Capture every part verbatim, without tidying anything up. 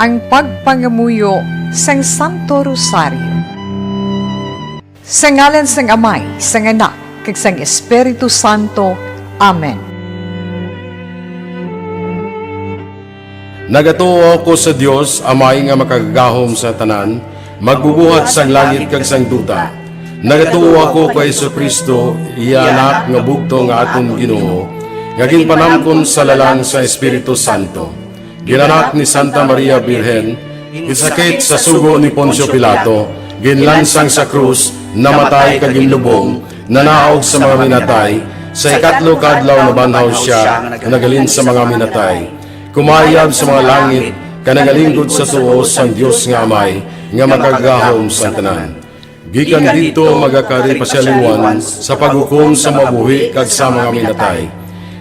Ang pagpangamuyo sang Santo Rosario. Sa ngalan sang Amay, sang Anak, kag sang Espiritu Santo. Amen. Nagatuo ako sa Dios, Amay nga Makagagahom sa tanan, Magbubuhat sang langit kag sang duta. Nagatuo ako kay Jesu-Cristo, iya Anak nga bugtong nga aton Ginoo, nga ginpanamkon sa lalang sa Espiritu Santo. Ginanak ni Santa Maria Birhen, ginsakit sa sugo ni Poncio Pilato, ginlansang sa krus, namatay kag ginlubong, nanaog sa mga minatay, sa ikatlo ka adlaw nabanhaw sia nga naghalin sa mga minatay. Kumayab sa mga langit, kag nagalinggod sa tuo sang Dios nga Amay, nga Makagagahom sang tanan. Gikan didto magakari pa sia liwat sa paghukom sa mga buhi kag sa mga minatay.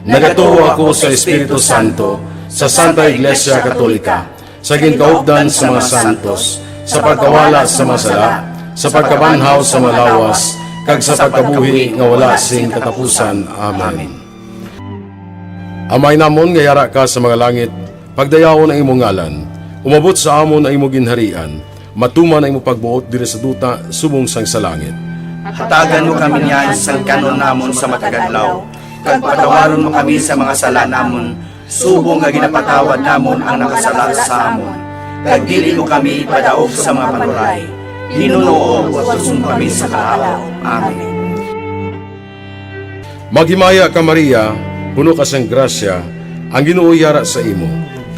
Nagatuo ako sa Espiritu Santo, sa Santa Iglesia Katolika, sa ginkaupdan sa mga santos, sa pagkawala sa mga sala, sa pagkabanhaw sa mga lawas, kag sa pagkabuhi nga wala sing katapusan. Amen. Amay namon nga yara ka sa mga langit, pagdayawon ang imo ngalan. Umabot sa amon ang imo ginharian. Matuman ang imo pagbuot diri sa duta subong sang sa langit. Hatagan mo kami niyan sang kan-on namon sa matag adlaw, kag patawaron mo kami sa mga sala namon, subong nga ginapatawad namon ang nakasala sa amon. Kag dili mo kami ipadaog sa mga panuray. Ginoo, utuson mo kami sa kahawa. Amen. Maghimaya ka, Maria, puno ka sang grasya, ang Ginoo yara sa imo.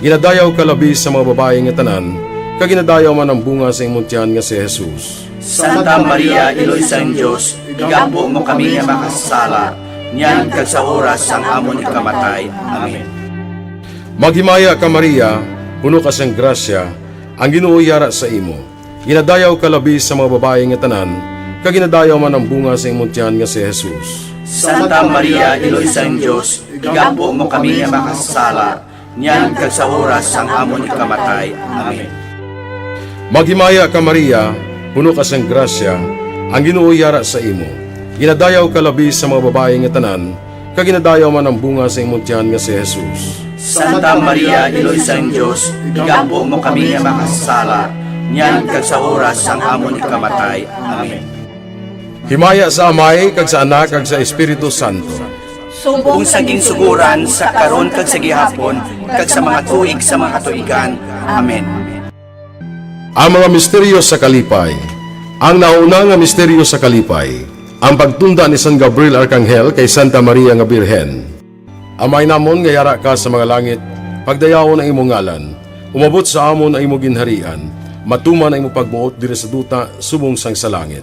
Ginadayaw ka labi sa mga babayi nga tanan, kag ginadayaw man ang bunga sa imong tiyan nga si Jesus. Santa Maria, Iloy sang Dios, igampo mo kami nga makasasala, niyan kag sa oras sang amon ikamatay. Amen. Maghimaya ka, Maria, puno ka sang grasya, ang Ginoo yara sa imo. Ginadayaw ka labi sa mga babayi nga tanan, kag ginadayaw man ang bunga sa imong tiyan nga si Jesus. Santa Maria, Iloy sang Dios, igampo mo kami nga makasasala, niyan kag sa oras sang amon ikamatay. Amen. Maghimaya ka, Maria, puno ka sang grasya, ang Ginoo yara sa imo. Ginadayaw ka labi sa mga babayi nga tanan, kag ginadayaw man ang bunga sa imong tiyan nga si Jesus. Santa Maria, Iloy sang Dios, igampo mo kami nga makasasala, niyan kag sa oras sang amon ikamatay. Amen. Himaya sa Amay, kag sa Anak, kag sa Espiritu Santo. Subong sa ginsugoran, sa karon, kag sa gihapon, kag sa mga tuig sa mga katuigan. Amen. Ang mga misteryo sa kalipay. Ang nauna nga misteryo sa kalipay, ang pagtunda ni San Gabriel Arkanghel kay Santa Maria nga Birhen. Amay namon nga yara ka sa mga langit, pagdayawon ang imong ngalan. Umabot sa amon ang imong ginharian. Matuman ang imong pagbuot diri sa duta subong sang sa langit.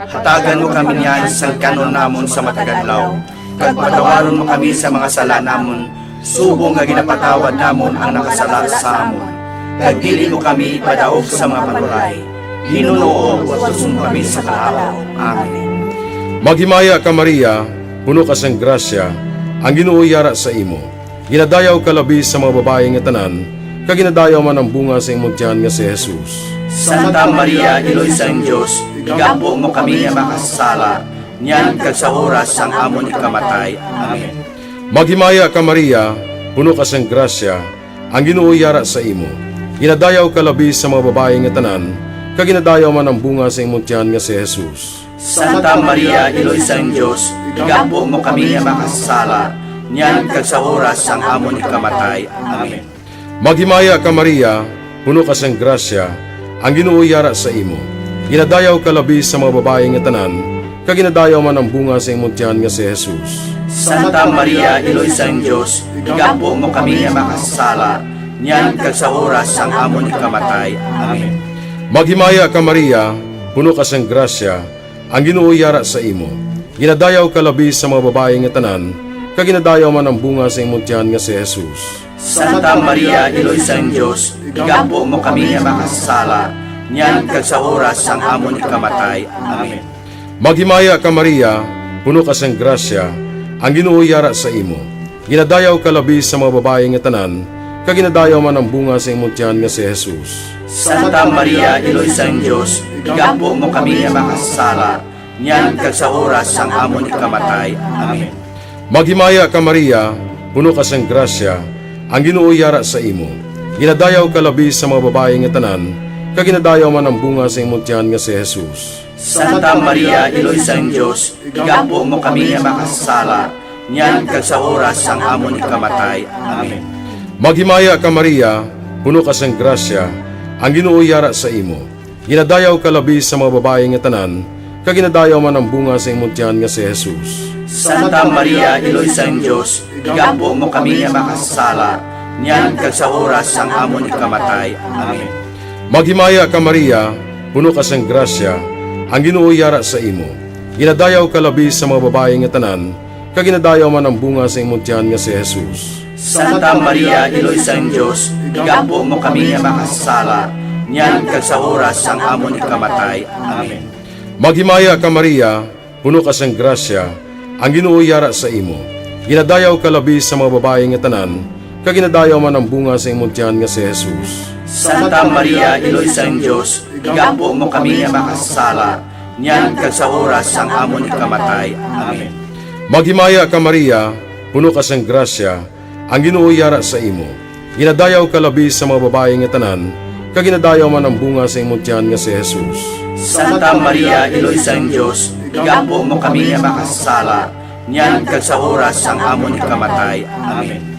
Hatagan mo kami niyan sang kan-on namon sa matag adlaw, kag patawaron mo kami sa mga sala namon, subong nga ginapatawad namon ang nakasala sa amon. Kag dili mo kami ipadaog sa mga panuray. Ginoo, utuson mo kami sa kahawa. Amen. Maghimaya ka, Maria, puno ka sang grasya, ang Ginoo yara sa imo. Ginadayaw ka labi sa mga babayi nga tanan, kag ginadayaw man ang bunga sa imong tiyan nga si Jesus. Santa Maria, Iloy sang Dios, igampo mo kami nga makasasala, niyan kag sa oras sang amon ikamatay. Amen. Maghimaya ka, Maria, puno ka sang grasya, ang Ginoo yara sa imo. Ginadayaw ka labi sa mga babayi nga tanan, kag ginadayaw man ang bunga sa imong tiyan nga si Jesus. Santa Maria, Iloy sang Dios, igampo mo kami nga makasasala, niyan kag sa oras sang amon ikamatay. Amen. Maghimaya ka, Maria, puno ka sang grasya, ang Ginoo yara sa imo. Ginadayaw ka labi sa mga babayi nga tanan, kag ginadayaw man ang bunga sa imong tiyan nga si Jesus. Santa Maria, Iloy sang Dios, igampo mo kami nga makasasala, niyan kag sa oras sang amon ikamatay. Amen. Maghimaya ka, Maria, puno ka sang grasya, ang Ginoo yara sa imo. Ginadayaw ka labi sa mga babayi nga tanan, kag ginadayaw man ang bunga sa imong tiyan nga si Jesus. Santa Maria, Iloy sang Dios, igampo mo kami nga makasasala, niyan kag sa oras sang amon ikamatay. Amen. Maghimaya ka, Maria, puno ka sang grasya, ang Ginoo yara sa imo. Ginadayaw ka labi sa mga babayi nga tanan, kag ginadayaw man ang bunga sa imong tiyan nga si Jesus. Santa Maria, Iloy sang Dios, igampo mo kami nga makasasala, niyan kag sa oras sang amon ikamatay. Amen. Maghimaya ka, Maria, puno ka sang grasya, ang Ginoo yara sa imo. Ginadayaw ka labi sa mga babayi nga tanan, kag ginadayaw man ang bunga sa imong tiyan nga si Jesus. Santa Maria, Iloy sang Dios, igampo mo kami nga makasasala, niyan kag sa oras sang amon ikamatay. Amen. Maghimaya ka, Maria, puno ka sang grasya, ang Ginoo yara sa imo. Ginadayaw ka labi sa mga babayi nga tanan, kag ginadayaw man ang bunga sa imong tiyan nga si Jesus. Santa Maria, Iloy sang Dios, igampo mo kami nga makasasala, niyan kag sa oras sang amon ikamatay. Amen. Maghimaya ka, Maria, puno ka sang grasya, ang Ginoo yara sa imo. Ginadayaw ka labi sa mga babayi nga tanan, kag ginadayaw man ang bunga sa imong tiyan nga si Jesus. Santa Maria, Iloy sang Dios, igampo mo kami nga makasasala, niyan kag sa oras sang amon ikamatay. Amen. Maghimaya ka, Maria, puno ka sang grasya, ang Ginoo yara sa imo. Ginadayaw ka labi sa mga babayi nga tanan, kag ginadayaw man ang bunga sa imong tiyan nga si Jesus. Santa Maria, Iloy sang Dios, igampo mo kami nga makasasala, niyan kag sa oras sang amon ikamatay. Amen. Maghimaya ka, Maria, puno ka sang grasya, ang Ginoo yara sa imo. Ginadayaw ka labi sa mga babayi nga tanan, kag ginadayaw man ang bunga sa imong tiyan nga si Jesus. Santa Maria, Iloy sang Dios, igampo mo kami nga makasasala, niyan kag sa oras sang amon ikamatay. Amen.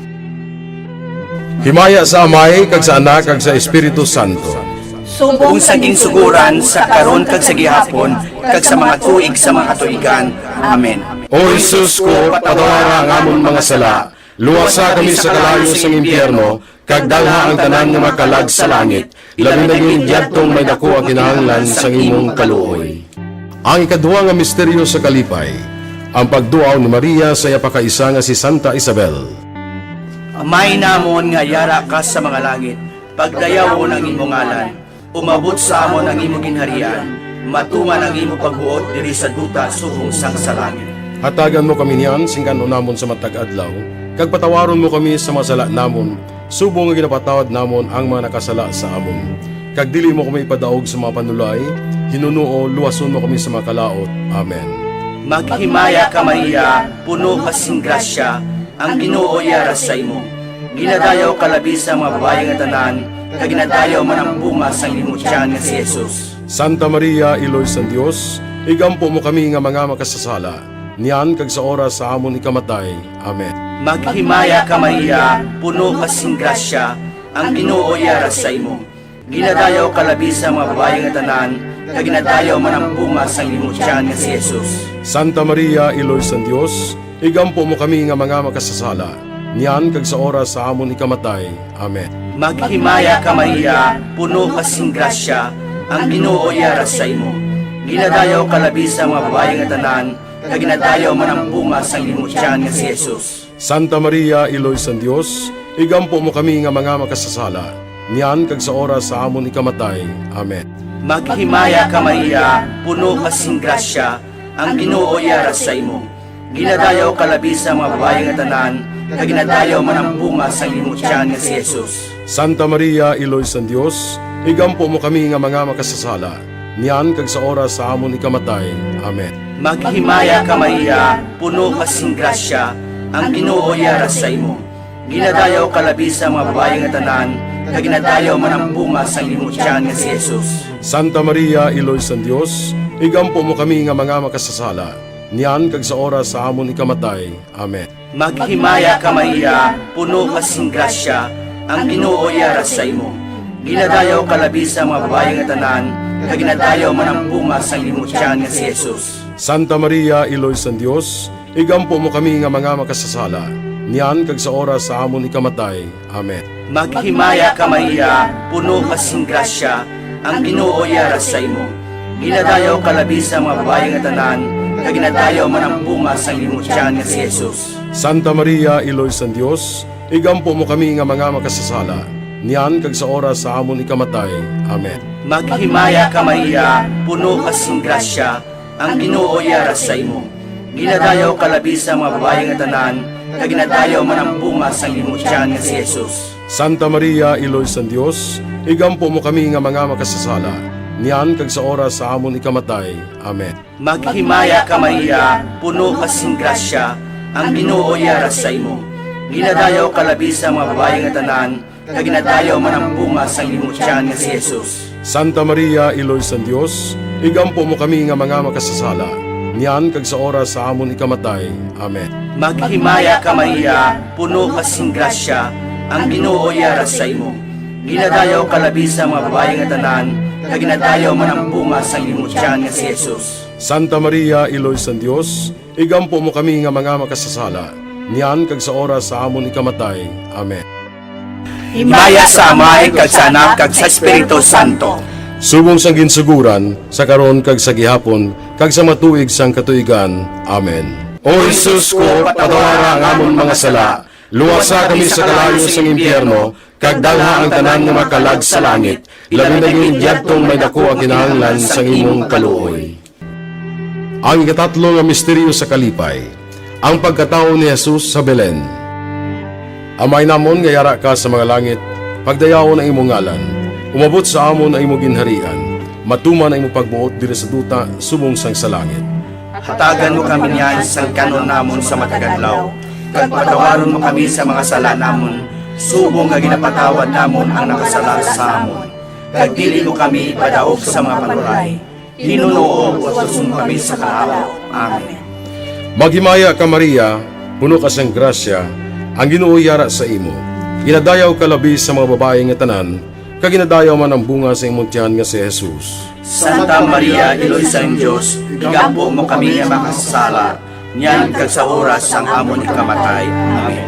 Himaya sa Amay, kag sa Anak, kag sa Espiritu Santo. Subong sa ginsuguran, sa karon, kag sa gihapon, kag sa mga tuig sa mga katuigan. Amen. O Jesus ko, patawara ang amon mga sala, luwasa kami sa kalayo sang impyerno, kag dalha ang tanan nga mga kalag sa langit, labi na gid yadtong may daku ang kinahanglan sang imong kaluoy. Ang ikadua nga misteryo sa kalipay, ang pagduaw ni Maria sa iya pakaisa nga si Santa Isabel. Amay namon nga yara ka sa mga langit, pagdayawon ang imo ngalan, umabot sa amon ang imo ginharian, matuman ang imo pagbuot diri sa duta subong sang sa langit. Hatagan mo kami niyan sing kan-on namon sa matag adlaw, kag patawaron mo kami sa mga sala namon, subong nga ginapatawad namon ang mga nakasala sa amon. Kag dili mo kami ipadaog sa mga panulay, hinunoo luwason mo kami sa mga kalaut. Amen. Maghimaya ka, Maria, puno ka sing grasya, ang Ginoo yara sa imo. Ginadayaw ka labi sa mga babayi nga tanan, kag ginadayaw man ang bunga sang imo tiyan nga si Jesus. Santa Maria, Iloy sang Dios, igampo mo kami nga mga makasasala, niyan kag sa oras sa amon ikamatay. Amen. Maghimaya ka, Maria, puno ka sing grasya, ang Ginoo yara sa imo. Ginadayaw ka labi sa mga babayi nga tanan, kag ginadayaw man ang bunga sang imo tiyan nga si Jesus. Santa Maria, Iloy sang Dios, igampo mo kami nga mga makasasala, niyan kag sa oras sa amon ikamatay. Amen. Maghimaya ka, Maria, puno ka sing grasya, ang Ginoo yara sa imo. Ginadayaw ka labi sa mga babayi nga tanan, kag ginadayaw man ang bunga sang imo tiyan nga si Jesus. Santa Maria, Iloy sang Dios, igampo mo kami nga mga makasasala, niyan kag sa oras sa amon ikamatay. Amen. Maghimaya ka, Maria, puno ka sing grasya, ang Ginoo yara sa imo. Ginadayaw ka labi sa mga babayi nga tanan, kag ginadayaw man ang bunga sang imo tiyan nga si Jesus. Santa Maria, Iloy sang Dios, igampo mo kami nga mga makasasala, niyan kag sa oras sa amon ikamatay. Amen. Maghimaya ka, Maria, puno ka sing grasya, ang Ginoo yara sa imo. Ginadayaw ka labi sa mga babayi nga tanan, kag ginadayaw man ang bunga sang imo tiyan nga si Jesus. Santa Maria, Iloy sang Dios, igampo mo kami nga mga makasasala, niyan kag sa oras sa amon ikamatay. Amen. Maghimaya ka, Maria, puno ka sing grasya, ang Ginoo yara sa imo. Ginadayaw ka labi sa mga babayi nga tanan, kag ginadayaw man ang bunga sang imo tiyan nga si Jesus. Santa Maria, Iloy sang Dios, igampo mo kami nga mga makasasala, niyan kag sa oras sa amon ikamatay. Amen. Maghimaya ka, Maria, puno ka sing grasya, ang Ginoo yara sa imo. Ginadayaw ka labi sa mga babayi nga tanan, kag ginadayaw man ang bunga sang imo tiyan nga si Jesus. Santa Maria, Iloy sang Dios, igampo mo kami nga mga makasasala, niyan kag sa oras sa amon ikamatay. Amen. Maghimaya ka, Maria, puno ka sing grasya, ang Ginoo yara sa imo. Ginadayaw ka labi sa mga babayi nga tanan, kag ginadayaw man ang bunga sang imo tiyan nga si Jesus. Santa Maria, Iloy sang Dios, igampo mo kami nga mga makasasala, niyan kag sa oras sa amon ikamatay. Amen. Maghimaya ka, Maria, puno ka sing grasya, ang Ginoo yara sa imo. Ginadayaw ka labi sa mga babayi nga tanan, kag ginadayaw man ang bunga sang imong tiyan nga si Jesus. Santa Maria, Iloy sang Dios, igampo mo kami nga mga makasasala, niyan kag sa oras sa amon ikamatay. Amen. Maghimaya ka, Maria, puno ka sing grasya, ang Ginoo yara sa imo. Ginadayaw ka labi sa mga babayi nga tanan, kag ginadayaw man ang bunga sang imong tiyan nga si Jesus. Santa Maria, Iloy sang Dios, igampo mo kami nga mga makasasala, niyan kag sa oras sa amon ikamatay. Amen. Himaya sa Amay, kag sa Anak, kag sa Espiritu Santo. Subong sang ginsuguran, sa karon, kag sa gihapon, kag sa mga tuig sang katuigan. Amen. O Jesus ko, patawara ang amon mga sala, luwasa kami sa kalayo sang impyerno, kag dalha ang tanan nga mga kalag sa langit, labi na gid yadtong may daku ang kinahanglan sang imong kaluoy. Ang ikatatlo nga misteryo sa kalipay, ang pagkatawo ni Jesus sa Belen. Amay namon nga yara ka sa mga langit, pagdayawon ang imong ngalan. Umabot sa amon ang imong ginharian. Matuman ang imong pagbuot diri sa duta subong sang sa langit. Hatagan mo kami niyan sang kan-on namon sa matag adlaw, kag patawaron mo kami sa mga sala namon, subong nga ginapatawad namon ang nakasala sa amon. Kag dili mo kami ipadaog sa mga panuray. Hinunoa, utuson mo kami sa kahawa. Amen. Maghimaya ka, Maria, puno ka sang grasya, ang Ginoo yara sa imo. Ginadayaw ka labi sa mga babayi nga tanan, kag ginadayaw man ang bunga sa imong tiyan nga si Jesus. Santa Maria, Iloy sang Dios, igampo mo kami nga makasasala, niyan kag sa oras sang amon ikamatay. Amen.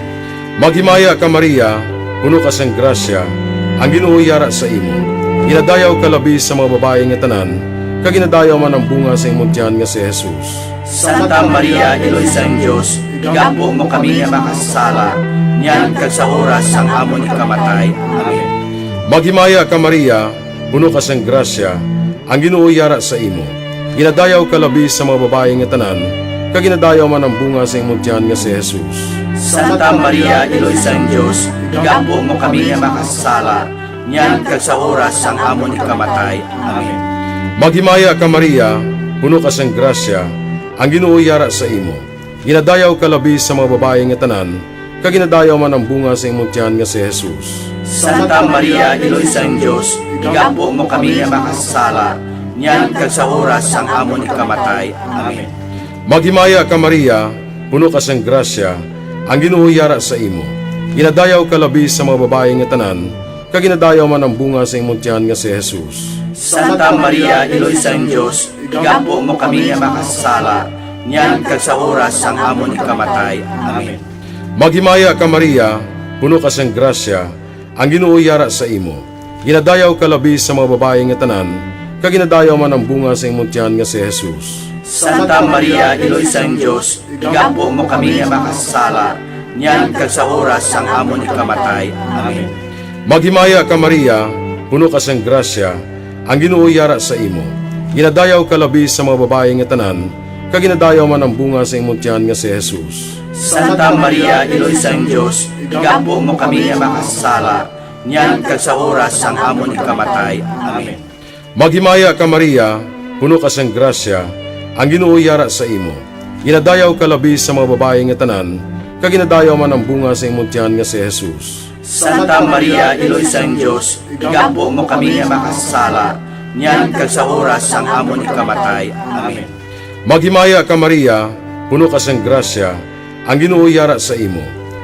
Maghimaya ka, Maria, puno ka sang grasya, ang Ginoo yara sa imo. Ginadayaw ka labi sa mga babayi nga tanan, kag ginadayaw man ang bunga sa imong tiyan nga si Jesus. Santa Maria, Iloy sang Dios, igampo mo kami nga makasasala, niyan kag sa oras sang amon ikamatay. Amen. Maghimaya ka, Maria, puno ka sang grasya, ang Ginoo yara sa imo. Ginadayaw ka labi sa mga babayi nga tanan, kag ginadayaw man ang bunga sa imong tiyan nga si Jesus. Santa Maria, Iloy sang Dios, igampo mo kami nga makasasala, niyan kag sa oras sang amon ikamatay. Amen. Maghimaya ka, Maria, puno ka sang grasya, ang Ginoo yara sa imo. Ginadayaw ka labi sa mga babayi nga tanan, kag ginadayaw man ang bunga sa imong tiyan nga si Jesus. Santa Maria, Iloy sang Dios, igampo mo kami nga makasasala, niyan kag sa oras sang amon ikamatay. Amen. Maghimaya ka, Maria, puno ka sang grasya, ang Ginoo yara sa imo. Ginadayaw ka labi sa mga babayi nga tanan, kag ginadayaw man ang bunga sa imong tiyan nga si Jesus. Santa Maria, Iloy sang Dios, igampo mo kami nga makasasala, niyan kag sa oras sang amon ikamatay. Amen. Maghimaya ka, Maria, puno ka sang grasya, ang Ginoo yara sa imo. Ginadayaw ka labi sa mga babayi nga tanan, kag ginadayaw man ang bunga sa imong tiyan nga si Jesus. Santa Maria, Iloy sang Dios, igampo mo kami nga makasasala, niyan kag sa oras sang amon ikamatay. Amen. Maghimaya ka, Maria, puno ka sang grasya, ang Ginoo yara sa imo. Ginadayaw ka labi sa mga babayi nga tanan, kag ginadayaw man ang bunga sa imong tiyan nga si Jesus. Santa Maria, Iloy sang Dios, igampo mo kami nga makasasala, niyan kag sa oras sang amon ikamatay. Amen. Maghimaya ka, Maria, puno ka sang grasya, ang Ginoo yara sa imo. Ginadayaw ka labi sa mga babayi nga tanan, kag ginadayaw man ang bunga sa imong tiyan nga si Jesus. Santa Maria, Iloy sang Dios, igampo mo kami nga makasasala, niyan kag sa oras sang amon ikamatay. Amen. Maghimaya ka, Maria, puno ka sang grasya, ang Ginoo yara sa imo.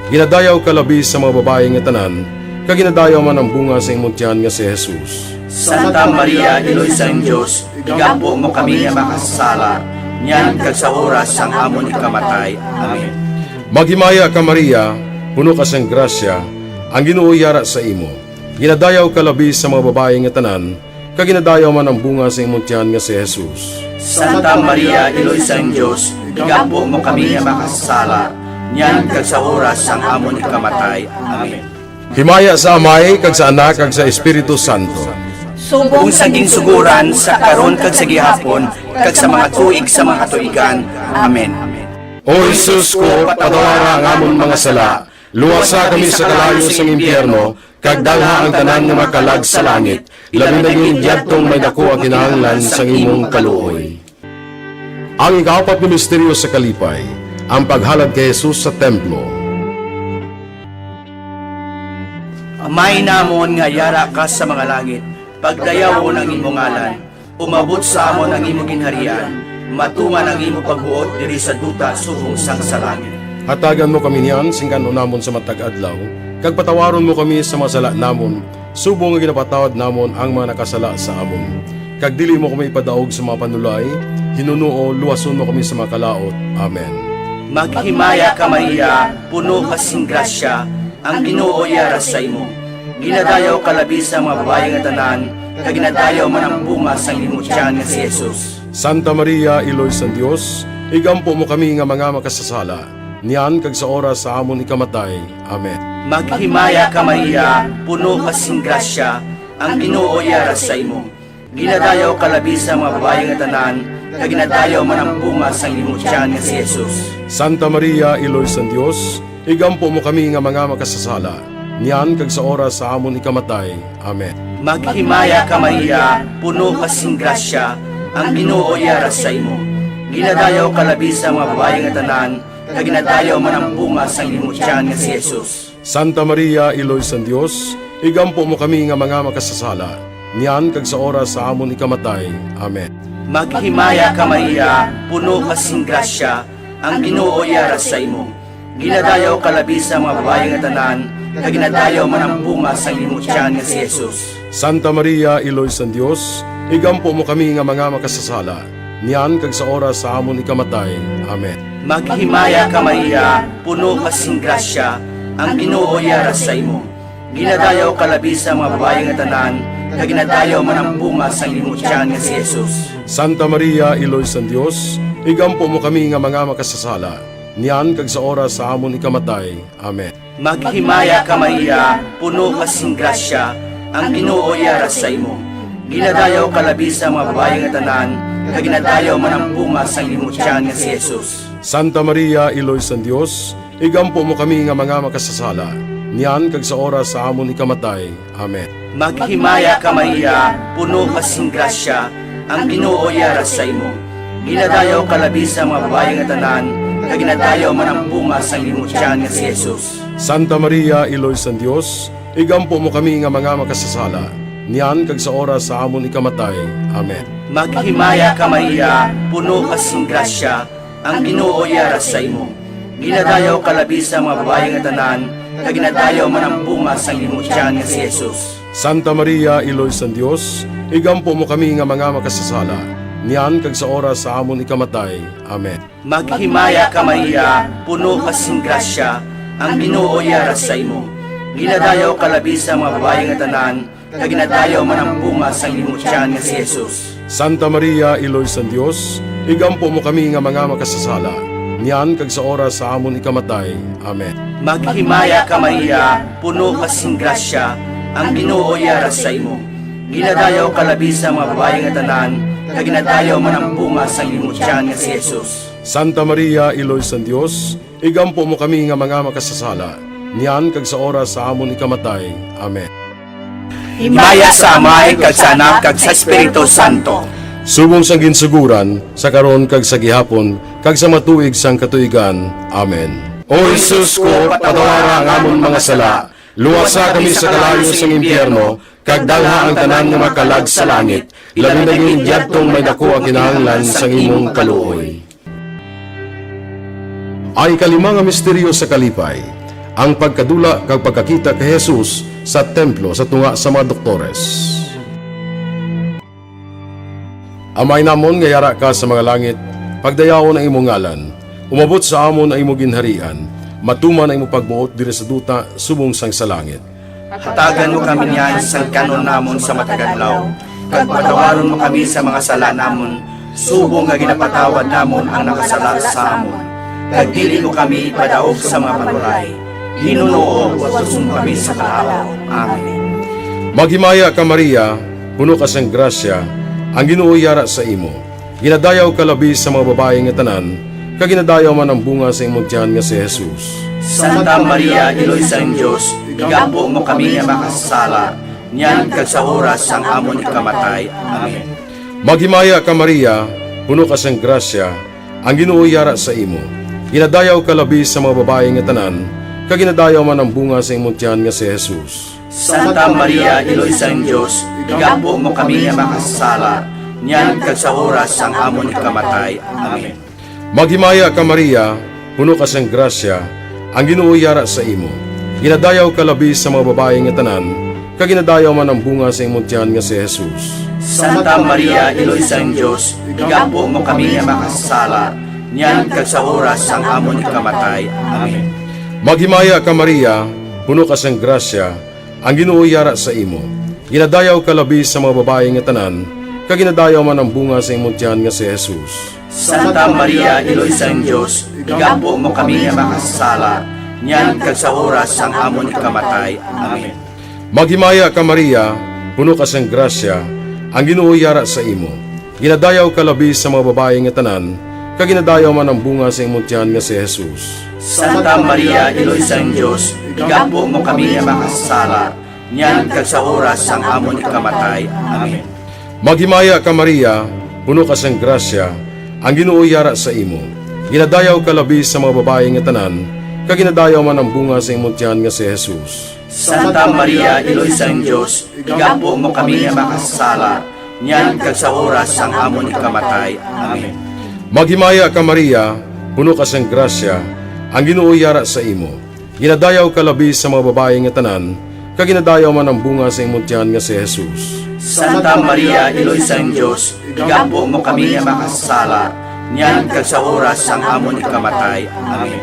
Ginadayaw ka labi sa mga babayi nga tanan, kag ginadayaw man ang bunga sa imong tiyan nga si Jesus. Santa Maria, Iloy sang Dios, igampo mo kami nga makasasala, niyan kag sa oras sang amon ikamatay. Amen. Maghimaya ka, Maria, puno ka sang grasya, ang Ginoo yara sa imo. Ginadayaw ka labi sa mga babayi nga tanan, kag ginadayaw man ang bunga sa imong tiyan nga si Jesus. Santa Maria, Iloy sang Dios, igampo mo kami nga makasasala, niyan kag sa oras sang amon ikamatay. Amen. Himaya sa Amay, kag sa Anak, kag sa Espiritu Santo. Subong sa ginsuguran, sa karon, kag sa gihapon, kag sa mga tuig sa mga katuigan. Amen. O Jesus ko, patawara ang amon mga sala, luwasa kami sa kalayo sang impyerno, kag dalha ang tanan nga makalag sa langit, labi na gid yadtong may daku ang kinahanglan sang imong kaluoy. Ang ikaapat nga misteryo sa kalipay, ang paghalad kay Jesus sa templo. Amay namon nga yara ka sa mga langit, pagdayawon ang imo ngalan. Umabot sa amon ang imo ginharian. Matuman ang imo pagbuot diri sa duta subong sang sa langit. Hatagan mo kami niyan sing kan-on namon sa matag adlaw, kag patawaron mo kami sa mga sala namon, subong nga ginapatawad namon ang mga nakasala sa amon. Kag dili mo kami ipadaog sa mga panulay, hinunoo, luwason mo kami sa mga kalaut. Amen. Maghimaya ka, Maria, puno ka sing grasya, ang Ginoo yara sa imo. Ginadayaw ka labi sa mga babayi nga tanan, kag ginadayaw man ang bunga sang imo tiyan nga si Jesus. Santa Maria, Iloy sang Dios, igampo mo kami nga mga makasasala, niyan kag sa oras sa amon ikamatay. Amen. Maghimaya ka, Maria, puno ka sing grasya, ang Ginoo yara sa imo. Ginadayaw ka labi sa mga babayi nga tanan, kag ginadayaw man ang bunga sang imo tiyan nga si Jesus. Santa Maria, Iloy sang Dios, igampo mo kami nga mga makasasala, niyan kag sa oras sa amon ikamatay. Amen. Maghimaya ka, Maria, puno ka sing grasya, ang Ginoo yara sa imo. Ginadayaw ka labi sa mga babayi nga tanan, kag ginadayaw man ang bunga sang imo tiyan nga si Jesus. Santa Maria, Iloy sang Dios, igampo mo kami nga mga makasasala, niyan kag sa oras sa amon ikamatay. Amen. Maghimaya ka, Maria, puno ka sing grasya, ang Ginoo yara sa imo. Ginadayaw ka labi sa mga babayi nga tanan, kag ginadayaw man ang bunga sang imo tiyan nga si Jesus. Santa Maria, Iloy sang Dios, igampo mo kami nga mga makasasala, niyan kag sa oras sa amon ikamatay. Amen. Maghimaya ka, Maria, puno ka sing grasya, ang Ginoo yara sa imo. Ginadayaw ka labi sa mga babayi nga tanan, kag ginadayaw man ang bunga sang imo tiyan nga si Jesus. Santa Maria, Iloy sang Dios, igampo mo kami nga mga makasasala, niyan kag sa oras sa amon ikamatay. Amen. Maghimaya ka, Maria, puno ka sing grasya, ang Ginoo yara sa imo. Ginadayaw ka labi sa mga babayi nga tanan, kag ginadayaw man ang bunga sang imo tiyan nga si Jesus. Santa Maria, Iloy sang Dios, igampo mo kami nga mga makasasala, niyan kag sa oras sa amon ikamatay. Amen. Maghimaya ka, Maria, puno ka sing grasya, ang Ginoo yara sa imo. Ginadayaw ka labi sa mga babayi nga tanan, kag ginadayaw man ang bunga sang imo tiyan nga si Jesus. Santa Maria, Iloy sang Dios, igampo mo kami nga mga makasasala, niyan kag sa oras sa amon ikamatay. Amen. Maghimaya ka, Maria, puno ka sing grasya, ang Ginoo yara sa imo. Ginadayaw ka labi sa mga babayi nga tanan, kag ginadayaw man ang bunga sang imo tiyan nga si Jesus. Santa Maria, Iloy sang Dios, igampo mo kami nga mga makasasala, niyan kag sa oras sa amon ikamatay. Amen. Maghimaya ka, Maria, puno ka sing grasya, ang Ginoo yara sa imo. Ginadayaw ka labi sa mga babayi nga tanan, kag ginadayaw man ang bunga sang imo tiyan nga si Jesus. Santa Maria, Iloy sang Dios, igampo mo kami nga mga makasasala, niyan kag sa oras sa amon ikamatay. Amen. Maghimaya ka, Maria, puno ka sing grasya, ang Ginoo yara sa imo. Ginadayaw ka labi sa mga babayi nga tanan, kag ginadayaw man ang bunga sang imo tiyan nga si Jesus. Santa Maria, Iloy sang Dios, igampo mo kami nga mga makasasala, niyan kag sa oras sa amon ikamatay. Amen. Himaya sa Amay, kag sa Anak, kag sa Espiritu Santo. Subong sang ginsugoran, sa karon kag sa gihapon, kag sa matuig sang katuigan. Amen. O Jesus ko, patawara ang amon mga sala, luwasa kami sa kalayo sang impyerno, kag dalha ang tanan nga mga kalag sa langit, labi na gid yadtong may daku ang kinahanglan sang imong kaluoy. Ang ikalima nga misteryo sa kalipay, ang pagkadula kag pagkakita kay Jesus sa templo sa tunga sa mga doktores. Amay namon nga yara ka sa mga langit, pagdayawon ang imong ngalan. Umabot sa amon ang imong ginharian. Matuman ang imong pagbuot diri sa duta subong sang sa langit. Hatagan mo kami niyan sang kan-on namon sa matag adlaw, kag patawaron mo kami sa mga sala namon, subong nga ginapatawad namon ang nakasala sa amon. Kag dili mo kami ipadaog sa mga panulay. Hinunoo, luwason mo kami sa kalaut. Amen. Maghimaya ka, Maria, puno ka sang grasya, ang Ginoo yara sa imo. Ginadayaw ka labi sa mga babayi nga tanan, kag ginadayaw man ang bunga sa imong tiyan nga si Jesus. Santa Maria, Iloy sang Dios, igampo mo kami nga makasasala, niyan kag sa oras sang amon ikamatay. Amen. Maghimaya ka, Maria, puno ka sang grasya, ang Ginoo yara sa imo. Ginadayaw ka labi sa mga babayi nga tanan, kag ginadayaw man ang bunga sa imong tiyan nga si Jesus. Santa Maria, Iloy sang Dios, igampo mo kami nga makasasala, niyan kag sa oras sang amon ikamatay. Amen. Maghimaya ka, Maria, puno ka sing grasya, ang Ginoo yara sa imo. Ginadayaw ka labi sa mga babayi nga tanan, kag ginadayaw man ang bunga sa imong tiyan nga si Jesus. Santa Maria, Iloy sang Dios, igampo mo kami nga makasasala, niyan kag sa oras sang amon ikamatay. Amen. Maghimaya ka, Maria, puno ka sing grasya, ang Ginoo yara sa imo. Ginadayaw ka labi sa mga babayi nga tanan, kag ginadayaw man ang bunga sa imong tiyan nga si Jesus. Santa Maria, Iloy sang Dios, igampo mo kami nga makasasala, niyan kag sa oras sang amon ikamatay. Amen. Maghimaya ka, Maria, puno ka sing grasya, ang Ginoo yara sa imo. Ginadayaw ka labi sa mga babayi nga tanan, kag ginadayaw man ang bunga sa imong tiyan nga si Jesus. Santa Maria, Iloy sang Dios, igampo mo kami nga makasasala, niyan kag sa oras sang amon ikamatay. Amen. Maghimaya ka, Maria, puno ka sing grasya, ang Ginoo yara sa imo. Ginadayaw ka labi sa mga babayi nga tanan, kag ginadayaw man ang bunga sa imong tiyan nga si Jesus. Santa Maria, Iloy sang Dios, igampo mo kami nga makasasala, niyan kag sa oras sang amon ikamatay. Amen. Maghimaya ka, Maria, puno ka sing grasya, ang Ginoo yara sa imo. Ginadayaw ka labi sa mga babayi nga tanan, kag ginadayaw man ang bunga sa imong tiyan nga si Jesus. Santa Maria, Iloy sang Dios, igampo mo kami nga makasasala, niyan kag sa oras sang amon ikamatay. Amen.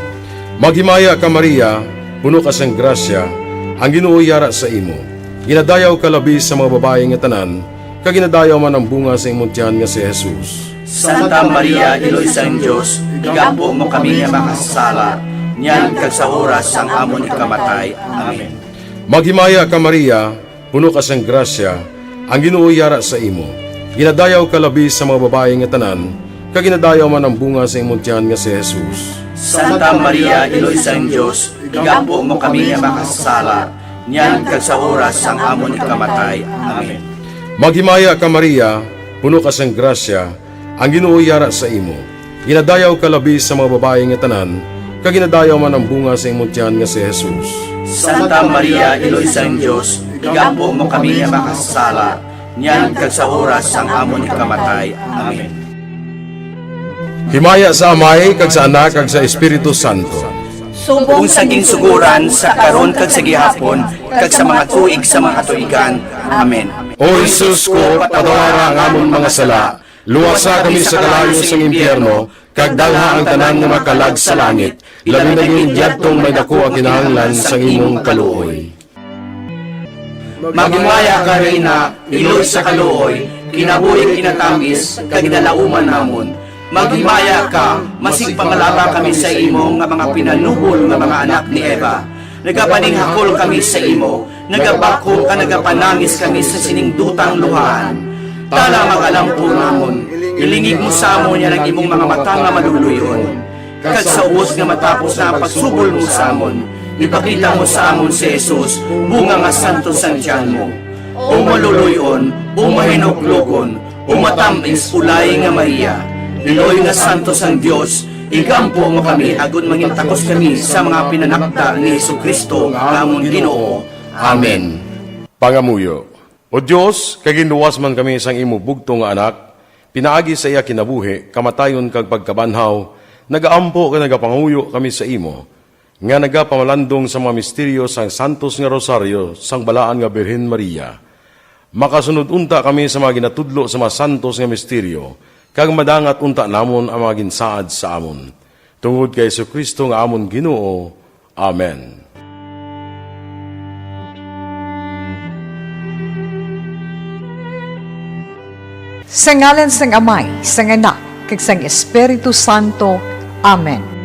Maghimaya ka, Maria, puno ka sing grasya, ang Ginoo yara sa imo. Ginadayaw ka labi sa mga babayi nga tanan, kag ginadayaw man ang bunga sa imong tiyan nga si Jesus. Santa Maria, Iloy sang Dios, igampo mo kami nga makasasala, niyan kag sa oras sang amon ikamatay. Amen. Maghimaya ka, Maria, puno ka sang grasya, ang Ginoo yara sa imo. Ginadayaw ka labi sa mga babayi nga tanan, kag ginadayaw man ang bunga sa imong tiyan nga si Jesus. Santa Maria, Iloy sang Dios, igampo mo kami nga makasasala, niyan kag sa oras sang amon ikamatay. Amen. Maghimaya ka, Maria, puno ka sang grasya, ang Ginoo yara sa imo. Ginadayaw ka labi sa mga babayi nga tanan, kag ginadayaw man ang bunga sa imong tiyan nga si Jesus. Santa Maria, Iloy sang Dios, igampo mo kami nga makasasala, niyan kag sa oras sang amon ikamatay. Amen. Himaya sa Amay, kag sa Anak, kag sa Espiritu Santo. Subong sa ginsugoran, sa karon, kag sa gihapon, kag sa mga tuig sa mga katuigan. Amen. O Jesus ko, patawara ang amon mga sala, luwasa kami sa kalayo sang impyerno, kag dalha ang tanan nga makalag sa langit, labi na gid yadtong may daku ang kinahanglan sang imong kaluoy. Maghimaya ka, Reyna, iloy sa kaluoy, kinabuhi kinatamis, kag ginalauman namon. Maghimaya ka, masig pangalaba kami sa imo nga mga pinanubol nga mga anak ni Eva. Nagapaninghakol kami sa imo, nagabakhom kag nagapanangis kami sa sining dutang luhaan. Tala, mag-alampo namon, ilingig mo sa amon yan ang imong mga mata nga maluluy-on. Kag sa ubos nga matapos na ang pagsubol mo sa amon, ipakita mo sa amon si Jesus, bunga nga santos sang tiyan mo. O maluluy-on, o mahinuklogon, o matamis, ulay nga Maria, iloy nga santos sang Dios, igampo mo kami, agod mangin takos kami sa mga pinanakda ni Jesu-Cristo nga amon Ginoo. Amen. Pangamuyo. O Dios, kay ginluwas man kami sang imo bugtong nga Anak, pinaagi sa iya kinabuhi, kamatayon, kag pagkabanhaw, nagaampo kag nagapangamuyo kami sa imo, nga nagapamalandong sa mga misteryo sang santos nga Rosario sang Balaan nga Birhen Maria. Makasunod unta kami sa mga ginatudlo sa mga santos nga misteryo, kag madangat unta namon ang mga ginsaad sa amon. Tungod kay Jesu-Cristo nga amon Ginoo. Amen. Sa ngalan sang Amay, sang Anak, kag sang Espiritu Santo. Amen.